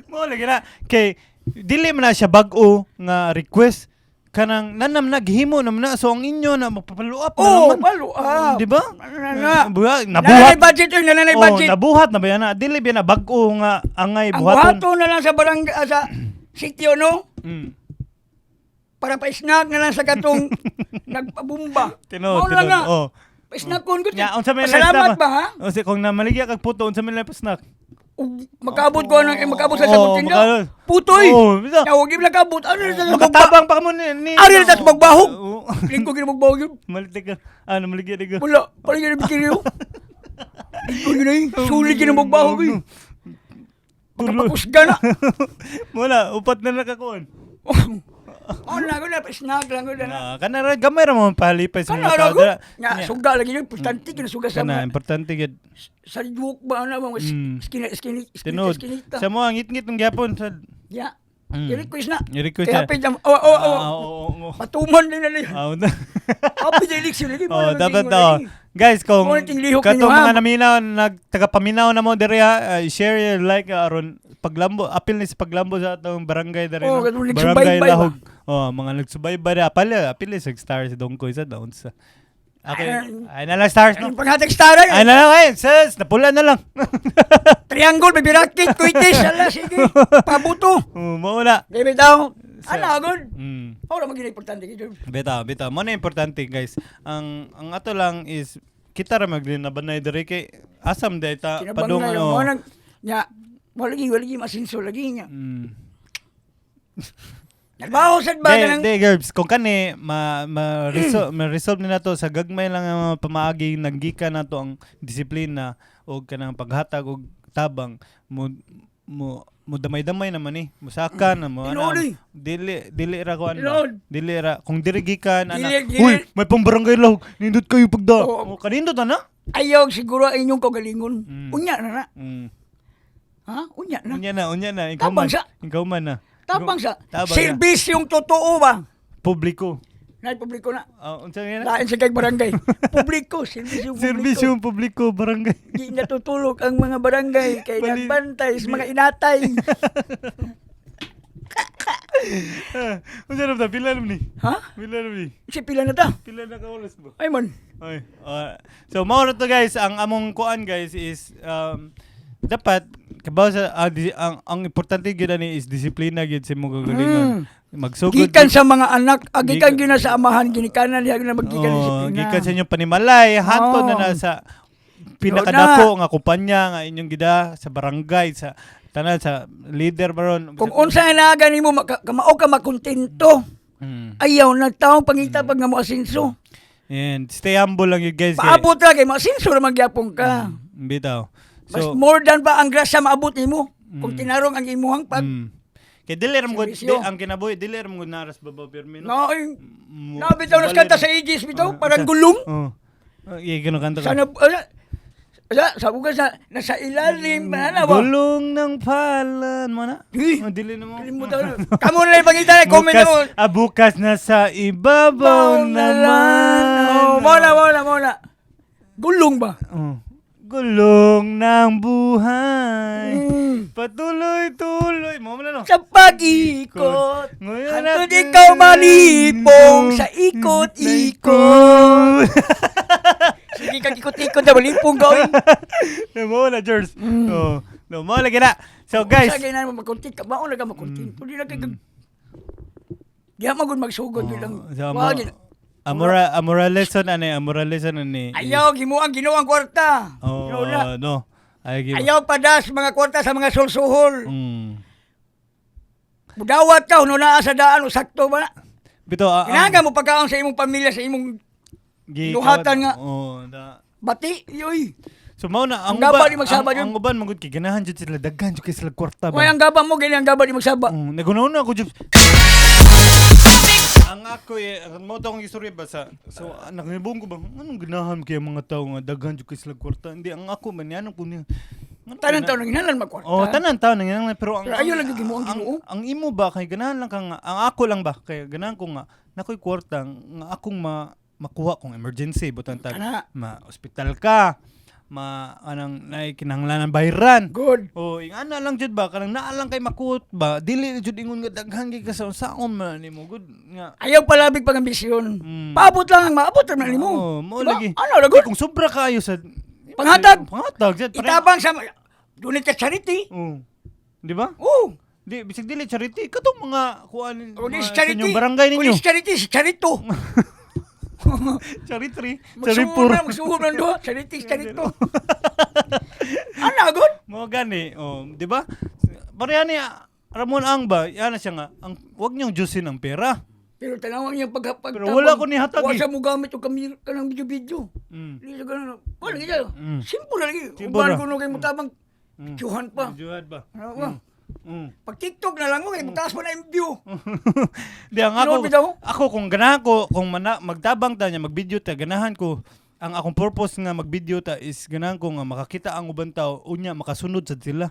B: Mao lagi na kay dili man na siya bag-o nga request. Kanang nanam naghimo naman na, so ang inyo na magpapaluap na
A: Oh,
B: naman.
A: paluap.
B: Di ba?
A: Ano na na?
B: Nabuhat.
A: Nananay budget yun, nananay
B: Oh,
A: budget.
B: nabuhat na ba yan na? Dili ba na bag-o nga angay
A: Ang
B: buhaton.
A: buhaton na lang sa barangay, sa sityo, no? Para pa-snack na lang sa katong nagpabumba.
B: Tinuod,
A: Mao lang
B: tinuod.
A: nga.
B: Oh.
A: Pa-snack kon ko.
B: Nya, unsa may
A: Pasalamat
B: snack
A: ba, ha?
B: O si kung namaligya kag puto, unsa may lahi pa snack?
A: Ug makaabot ko ng makaabot sa
B: Oo,
A: sabon tinda.
B: makaabot.
A: Putoy.
B: Oo, bisa.
A: Tawag lang kabot. Ano na sa
B: Makatabang pa kamo ni
A: Ari na tas magbahog.
B: Oo.
A: Lingko ginabagbahog yun.
B: Malitig ka. Ah, namaligya di ka.
A: Wala. Parang yun ang bikini yun. Lingko yun ay. Sulit yun ang magbahog yun. Makapakusga na.
B: Wala, upat na nakakuan.
A: Oh, na ko na. Pa-snack lang ko na.
B: Na, kana ra gamay ra mo palipay sa mga
A: Kana
B: tao.
A: ra ko.
B: Dira.
A: Nga,
B: Nya,
A: suga lagi yun. Importante yun. Suga sa
B: Kana
A: mga.
B: importante gyud.
A: Sa juwok ba na mga skinny, skinny, skinny,
B: Tinuod.
A: skinny.
B: Sa mo ang ngit-ngit ng gyapon sa
A: Ya. I-request na.
B: I-request
A: Kaya
B: na.
A: happy jam. Oh.
B: Ah, oo, oo.
A: Patuman din na niya.
B: Ah, una.
A: Happy the election lagi.
B: Oh, dapat daw. Guys, kung
A: Mo ting lihok
B: katong
A: ninyo, ha?
B: mga naminaw, nagtagapaminaw na mo diri ha, share your like aron paglambo, apil ni sa paglambo sa atong barangay diri,
A: Oh,
B: no?
A: katong
B: Barangay
A: nagsubaybay ba?
B: Lahog. Oh, mga nagsubaybay diri, apil, apil sa stars dongkoy sa doon sa. Okay. Ay na lang stars, no.
A: Ang panghatag star
B: Ay
A: ay.
B: na lang ay, sis, napula na lang.
A: Triangle, baby rocket, kuitis, ala, sige. Pabuto.
B: Oh, mauna.
A: Baby daw. Ala, good. Ora maging importante gid.
B: Bitaw, bitaw. Mo na importante, guys. Ang ato lang is kita ra maglinabanay diri kay asam day ta padung
A: Kinabangay
B: ano.
A: mo nang nya walagi walagi masinso lagi niya. Nagbaho sad ba
B: De,
A: nang
B: de, Gerbs, kung kani ma-resolve ni nato sa gagmay lang ang mga pamaagi naggikan nato ang disiplina o kanang paghatag og tabang mo mo mo damay-damay naman eh. Musaka na mo.
A: Tinuod,
B: ana,
A: eh.
B: Dili dili ra kuan ba?
A: Tinuod.
B: Dili ra kung diri gikan ana.
A: Dili, dili.
B: Uy, may pambarangay lahog. Nindot kayo pagda.
A: Oo.
B: Oh, kanindot ana?
A: Ayaw siguro ang inyong kaugalingon. Unya na na. Ha? Unya na.
B: Unya na, unya na. Ikaw
A: Tabang
B: man.
A: sa.
B: Ikaw man na.
A: Tapang sa
B: Tabang na.
A: serbisyong totoo ba?
B: Publiko.
A: Nay publiko na.
B: Ah, unsa nga na?
A: Lain sa kay barangay. Publiko, serbisyong publiko.
B: Serbisyong publiko barangay.
A: Di natutulog ang mga barangay kay nagbantay sa mga inatay.
B: Unsa na ba? Pila na ni?
A: Ha?
B: Pila na ni?
A: Si pila na ta?
B: Pila na ka oras ba?
A: Ay man.
B: Ay, so mao na to, guys, ang among kuan, guys, is dapat kabaw sa ang importante gyud ani is disiplina gyud sa imong kagalingon. Magsugod
A: Gikan sa mga anak, gikan
B: Gikan-
A: gyud na sa amahan, ginikanan niya na maggikan
B: Oh,
A: disiplina.
B: gikan sa inyong panimalay, hantod na
A: Oo.
B: na sa pinakadako nga kumpanya nga inyong gida sa barangay, sa tanan sa leader baron.
A: Kung unsa nga naaga nimo kamao ka makontento. Ayaw na taong pangita pag nga mo asinso.
B: And stay humble lang yun, guys, kay-
A: Paabot ra kay maasinso ra magyapon ka.
B: Bitaw.
A: Mas
B: So,
A: more than pa ang grasya maabot nimo kung tinarong ang imuhang pag
B: Kay dili ra mo gud-
A: Servisyo.
B: di, ang kinabuhi dili ra mo gud naras babaw pirmi, no.
A: No, ay,
B: Mo-
A: na bitaw nas
B: bali
A: kanta
B: na.
A: sa Aegis bitaw,
B: Oh,
A: parang gulong.
B: Oh. Oh, iya ganun kanta ka.
A: Sana ala, ala, sabi ko sa nasa ilalim, ano ba?
B: Gulong ng palan mo na.
A: Eh,
B: Oh, dili na mo.
A: Kalimutan na. Kamu na lang pangita, comment
B: Bukas,
A: mo.
B: ah, bukas na sa ibabaw naman.
A: Oh, mo na, mo na. Gulong ba?
B: Oh. Gulong ng buhay. Patuloy-tuloy. Mo na no.
A: Sa pag-ikot,
B: Ngayon
A: hantod
B: natin-
A: ikaw malipong sa ikot-ikot. Sige kag ikot-ikot na malipong ka. Oy.
B: No mo na, George. Oh. No mo lagi na. So guys,
A: Sa ganyan mo makuntit ka, baon na ka makuntit. Pwede na kay Di ma gud magsugod yun lang.
B: So,
A: Wa gid.
B: amora amora lesson ani, amora lesson ani.
A: Ayaw gimuang Ginoo ang kwarta.
B: Oh,
A: Ginoo na.
B: no. Ay, give.
A: Ayaw padas mga kwarta sa mga sulsuhol. Mudawat ka no naa sa daan o sakto ba na?
B: Bito,
A: Kinahanglan mo pagkaon sa imong pamilya, sa imong Luhatan nga.
B: Oh, da.
A: bati, yoy.
B: So mao na ang
A: Ang gaba
B: uban,
A: di magsaba
B: ang,
A: yun.
B: ang uban magud kay ganahan jud sila, daghan jud kay sila kwarta ba.
A: Way ang gaba mo, ganyan ang gaba di magsaba.
B: Nagunaw na ako jud. Ang ako eh, ang mo to akong istorya ba sa so nakibong ko ba anong ganahan kay mga tao nga daghan jud kay sila kwarta. Hindi ang ako man yan ko niya.
A: Tanan taon nang hinalan magkwarta.
B: Oh, tanan taon nang pero ang
A: Pero ayaw lang yung Ginoo ang Ginoo.
B: Ang imo ba kay ganahan lang ka nga ang ako lang ba kay ganahan ko nga nakoy kwarta nga akong makuha kung emergency butan tag
A: Kana.
B: ma ospital ka, Ma anang naay kinahanglan bayran.
A: Good.
B: Oh, ingana lang jud ba, kanang naa lang kay makuot ba, dili jud ingon nga daghan kay ka sa unsaon man nimo gud nga.
A: Ayaw palabig pag ambisyon. Paabot lang ang maabot naman nimo.
B: Oo, mao
A: Diba?
B: lagi.
A: Ano lagot?
B: Kung sobra kayo sa
A: Panghatag.
B: Panghatag jud.
A: Itabang sa donate ka charity.
B: Oh. Di ba?
A: Oo.
B: Di bisag dili charity katong mga kuan
A: O di
B: mga
A: si
B: sa
A: charity.
B: inyong barangay
A: Kung
B: ninyo.
A: di si charity, si charito.
B: Charity,
A: Magsuhol
B: charity.
A: na, magsuhol na doon. Charity, si charito. Ano agad?
B: Mo gani, oh, di ba? Pareha ni Ramon Ang ba, yan na siya nga, ang wag niyong jusin ang pera.
A: Pero tanawang niyang pag
B: Pero wala ko ni hatag
A: Wa
B: eh.
A: siya mo gamit og kamera kanang video-video. Di siya ganun. Wala lagi siya. Simple na lagi.
B: Simple
A: Uban
B: ra.
A: ko no kay mutabang. Tiyuhan pa.
B: Juhad ba?
A: Ano ba? Pag TikTok na lang mo kay mutaas pa na yung view.
B: Di ang ako,
A: Tinuod bitaw?
B: ako kung ganahan ko, kung mana, magtabang ta niya, magvideo ta, ganahan ko, ang akong purpose nga magvideo ta is ganahan ko nga makakita ang ubang tao, unya makasunod sad sila.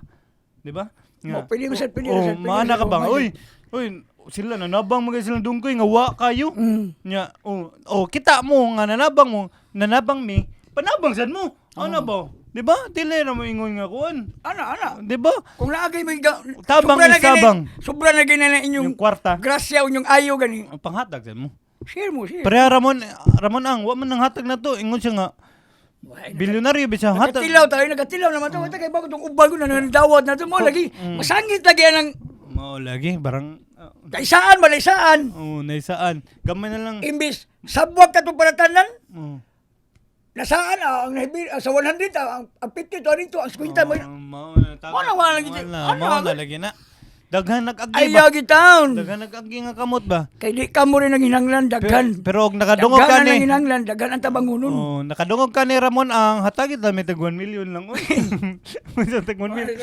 B: Di ba? Nga.
A: Oh, pwede mo sad, pwede
B: Oh,
A: mo sad, pwede mo
B: maana
A: sad,
B: ka ba?
A: oh,
B: Uy, uy, sila nanabang mga silang dungkoy nga wa kayo. Nya, oh, oh, kita mo nga nanabang mo, nanabang mi, panabang sad mo. Ano ba? Di ba? Dili na mo ingon nga kuan.
A: Ana, ana.
B: Di ba?
A: Kung naagay mo yung
B: Tabang
A: sobra na
B: is tabang.
A: Sobra na gani na inyong
B: Yung kwarta.
A: Grasya o inyong ayo gani.
B: Ang panghatag sad mo.
A: Share mo, share.
B: Pareha Ramon, Ramon ang wa man nang hatag na to. Ingon siya nga bilyonaryo ba siya hatag.
A: Nagkatilaw tayo, nagkatilaw naman to. Kay bago itong uban ko na nanadawat na to mo lagi. Masangit lagi ang
B: Mao lagi barang
A: kaisaan, malaysaan.
B: oh, naisaan. Gamay na lang.
A: Imbis sabwag ka itong paratanan,
B: Oh.
A: nasaan ang sa 100 ang 50 to dito, ang 50 mo.
B: Oh, mao na tama.
A: Mao na, wala lagi.
B: Mao na,
A: Ano,
B: mao na
A: agad?
B: lagi na. Daghan nag-agi
A: Ay
B: ba?
A: town.
B: Daghan nag-agi nga kamot ba?
A: Kay di ka mo rin ang hinanglan daghan.
B: Pero og nakadungog ka
A: Daghan
B: ni.
A: ang hinanglan, daghan ang tabangunon.
B: Oh, nakadungog ka ni Ramon ang hatagit lang may tag 1 million lang. Uy. May tag 1 million.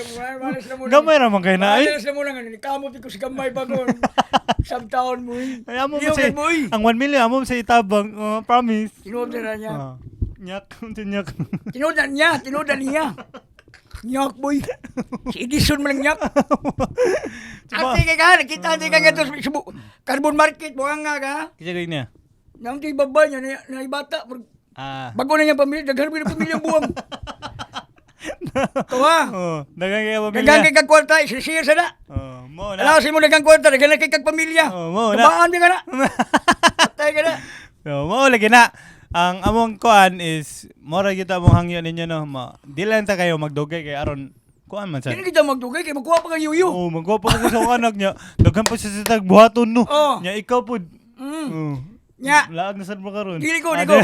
B: Gamay ra man kay na ay.
A: Malas na muna nga, kamot ko si gamay bagon. Sabtaon mo eh.
B: Ay, amo mo
A: Iyong
B: sa
A: mo eh.
B: ang 1 million amo mo sa itabang. Oh, promise.
A: Tinuod na niya.
B: Oh. Nyak, nyak.
A: Tinuod na niya, tinuod na niya. Nyak boy. Si Edison man lang nyak.
B: Diba?
A: Ate kay ka, nakita ate ka nga to sa carbon market, buwang nga ka.
B: Kasi kayo niya.
A: Nang ti babay niya, na ibata.
B: Ah.
A: Bago na niyang pamilya, daghan pa ng pamilya buwang. Tuwa.
B: Oh, daghang kay pamilya.
A: Daghan kay kag kwarta, isishare sa na.
B: Oh, mo na.
A: Alaw mo daghang kwarta, daghan na kay kag pamilya.
B: Oh, mo na.
A: Tabaan di ka na. Patay ka na.
B: So, mo lagi na. Ang among kuan is mora gyud among hangyo ninyo no. Ma, di lang ta kayo magdugay kay aron kuan man sad.
A: Dili kita magdugay kay magkuha pa kang yuyo.
B: Oh, magwapo ko sa akong anak niya. Daghan pa siya sa tagbuhaton no.
A: Oh.
B: Nya ikaw pud. Oh.
A: Nya.
B: Laag na sad mo karon.
A: Dili ko,
B: Ah,
A: di ko.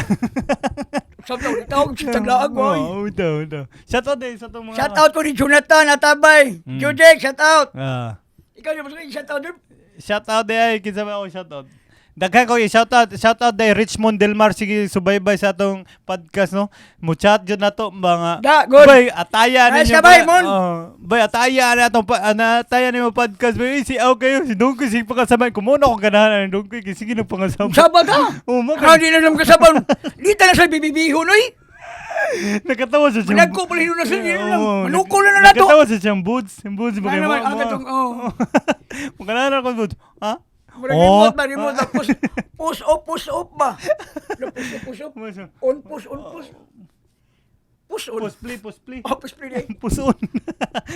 A: Sabi ko, tawag sa taglaag boy.
B: Oh, ito, ito. Shout out din sa itong mga
A: Shout out ko ni Jonathan Atabay. Judek, shout out.
B: Ah.
A: Ikaw yung mas shout out din.
B: Shout out day ay kinsa ba ako shout out. Daghan ko shout out, shout out day Richmond Del Mar, sige subaybay sa atong podcast no. Mo chat jud nato mga
A: Da, good.
B: Bay ataya
A: Nice
B: ninyo.
A: ka, bay, Mon.
B: Oh, bay ataya na atong ana ataya nimo podcast bay. Uy, si aw kayo si Dungkoy sige pangasabay. Kumuno ko ganahan ani Dungkoy kay sige na pangasabay.
A: Saba ka.
B: Oh, mga
A: Ano di na lang kasabang. Di ta na sa bibibihon oy.
B: Nakatawa sa siyang.
A: Nagko pala hinuon na sa dili lang.
B: Oo,
A: Manuko na na nato.
B: Nakatawa sa siyang boots. Yung boots ba
A: Ano
B: kayo?
A: naman, ang katong, oh.
B: Magkanahan ako boots. Ha?
A: Murag remote ba, remote ba? Push, push off, push off ba? Ano, push off, push off? On, push, on, push. Push on.
B: Push play, push play.
A: Oh, push play.
B: Push on.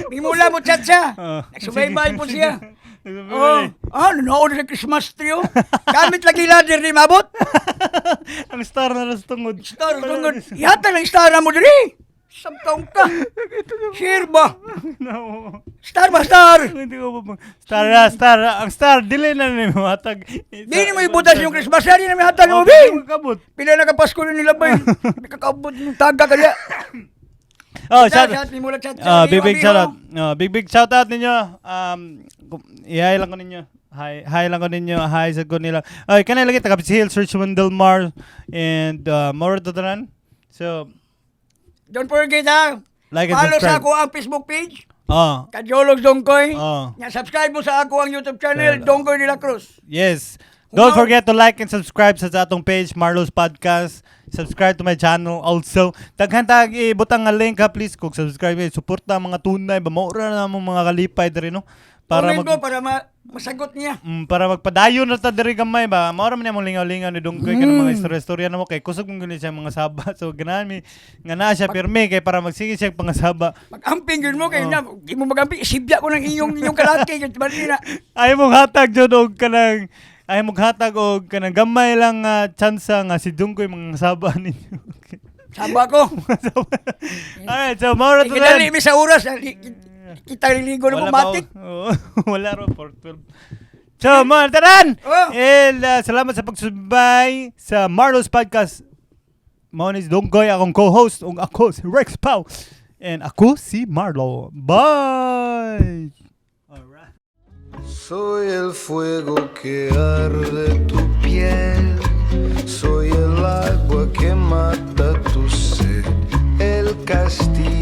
A: Mimula mo chat siya.
B: Oh.
A: Nagsubaybay po siya.
B: Nagsubaybay.
A: Oh, ah, nanood sa Christmas tree oh. Gamit lagi ladder ni mabot.
B: Ang star na ras tungod.
A: Star tungod. Yata lang star na mo diri. Sabtaong ka. Share ba?
B: No.
A: Star ba star?
B: Hindi ko pa. Star na, star. Ang star, dili na ni mo hatag.
A: Di ni mo ibutas yung Christmas tree na may hatag mo
B: Oh,
A: bi.
B: kabot.
A: Pila na ka Pasko ni nila bay. Kakabot ng taga kaya.
B: Oh, shout
A: Chat, mimula chat.
B: Ah, big big shout out. Ah, big big shout out ninyo. Ihay lang ko ninyo. Hi, hi lang ko ninyo. Hi sa ko nila. Ay, kanay lagi taga Hill, Richmond Del Mar and more to tanan. So,
A: Don't forget ha.
B: like and
A: Follow sa
B: subscribe.
A: ako ang Facebook page.
B: Oh,
A: Kajolog Dongkoy.
B: Oh.
A: Nya subscribe mo sa ako ang YouTube channel
B: Well,
A: Dongkoy de la Cruz.
B: yes. Don't
A: Wow.
B: forget to like and subscribe sa atong page, Marlo's Podcast. Subscribe to my channel also. Daghan tag ibutang nga link ha, please kung subscribe eh. Suporta ang mga tunay ba maura na among mga kalipay diri no. Para
A: Comment
B: mag
A: mo para masagot niya.
B: Para magpadayon na ta diri gamay ba. Mao ra man among lingaw-lingaw ni Dungkoy kanang mga istorya-istorya namo kay kusog man guni siya mga saba. So ganahan mi nga naa siya pirmi kay para magsige siya pangasaba.
A: Mag-amping yun mo kay
B: Oh.
A: na, di mo mag-amping, isibya ko ng inyong kalaki kay ba na.
B: Ay mong hatag jud og kanang ay mong hatag og kanang gamay lang nga tsansa nga si Dungkoy mga saba ninyo.
A: Saba ko.
B: Alright, so mao ra
A: Kay
B: to
A: dali mi sa oras, kita liligo na
B: Wala pa
A: bumatik.
B: Oo, wala ro 4:12. So, mga tanan!
A: Oh.
B: And salamat sa pagsubaybay sa Marlo's Podcast. Mao ni si Donggoy, akong co-host, ug ako si Rex Pau. And ako si Marlo. Bye! Alright.
D: Soy el fuego que arde tu piel, soy el agua que mata tu sed, el castigo.